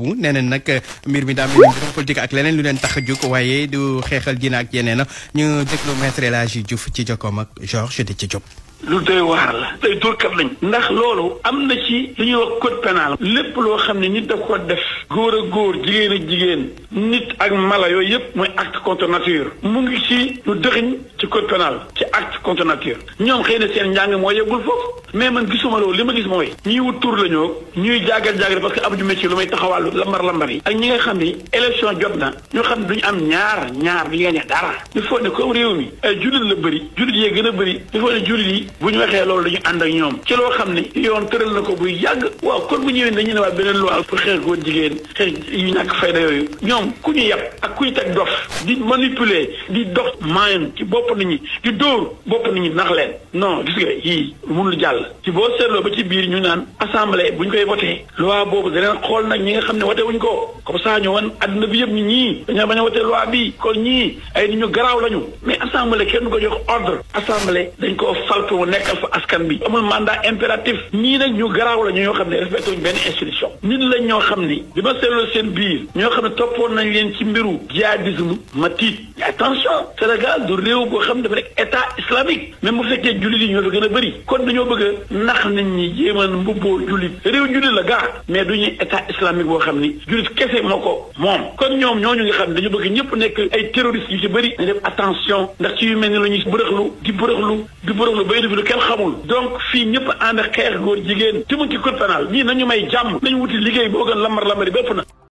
bu nee nañ nag mbir mi daa mel ni politique ak leneen lu leen tax a jóg waaye du xeexal diine ak yeneen ñu déglu maître El Hadji Diouf ci jokkoom ak Georges Déthié Diop. lu doy waar la tey dóorkat lañ ndax loolu am na ci li ñuy wax code pénal lépp loo xam ne nit daf ko def góor ak góor jigéen ak jigéen nit ak mala yooyu yëpp mooy acte contre nature mu ngi ci lu dëxiñ ci code pénal ci acte contre nature ñoom xëy na seen njàng moo yeggul foofu mais man gisuma loolu li ma gis mooy ñiy wut tur la ñoo ñuy jaagal parce que amuñu métier lu may taxawàllu lambar yi ak ñi nga xam ni élection jot na ñoo xam ne duñu am ñaar du ñu gañe dara il faut ne comme réew mi ay jullit la bëri jullit yee gën a bëri il faut ne jullit yi bu ñu waxee loolu dañu ànd ak ñoom ci loo xam ne yoon tëral na ko buy yàgg waaw kon bu ñëwee dañu ne waa beneen loi pour xeex góor jigéen xeex yu ñàkk fayda yooyu ñoom ku ñu yàpp ak ku ñu teg dof di manipuler di dox maayoon ci bopp nit ñi di dóor bopp nit ñi nax leen non gis nga yii mënul jàll ci boo seetloo ba ci biir ñu naan assemblée bu ñu koy voté loi boobu daneen xool nag ñi nga xam ne voté wuñ ko comme ça ñu wan adduna bi yëpp ñi ñii dañoo bañ a voté loi bi kon ñii ay nit ñu garaaw lañu mais assemblée kenn du ko jox ordre assemblée dañ koo fal pour mu nekkal fa askan bi amul mandat impératif ñii nag ñu garaaw la ñoo xam ne respecté wuñ benn institution nit lañ ñoo xam ni bi ma seetloo seen biir ñoo xam ne toppoon nañ leen ci mbiru jihadisme ma tiit attention Sénégal du réew boo xam ne dafa nekk état islamique même bu fekkee jullit yi ñoo fa gën a bëri kon dañoo bëgg a nax nit ñi jéeman mbubboo jullit réew jullit la gaa mais du ñuy état islamique boo xam ni jullit kese moo ko moom kon ñoom ñooñu nga xam ne dañu bëgg ñëpp nekk ay terroristes yu ci bëri dañ def attention ndax ci yu mel ni la ñuy bërëxlu bay def lu kenn xamul donc fii ñëpp ànd xeex góor jigéen ci mu ci code pénal ñii nañu may jàmm nañu wuti liggéey boo gën lambar yi bépp na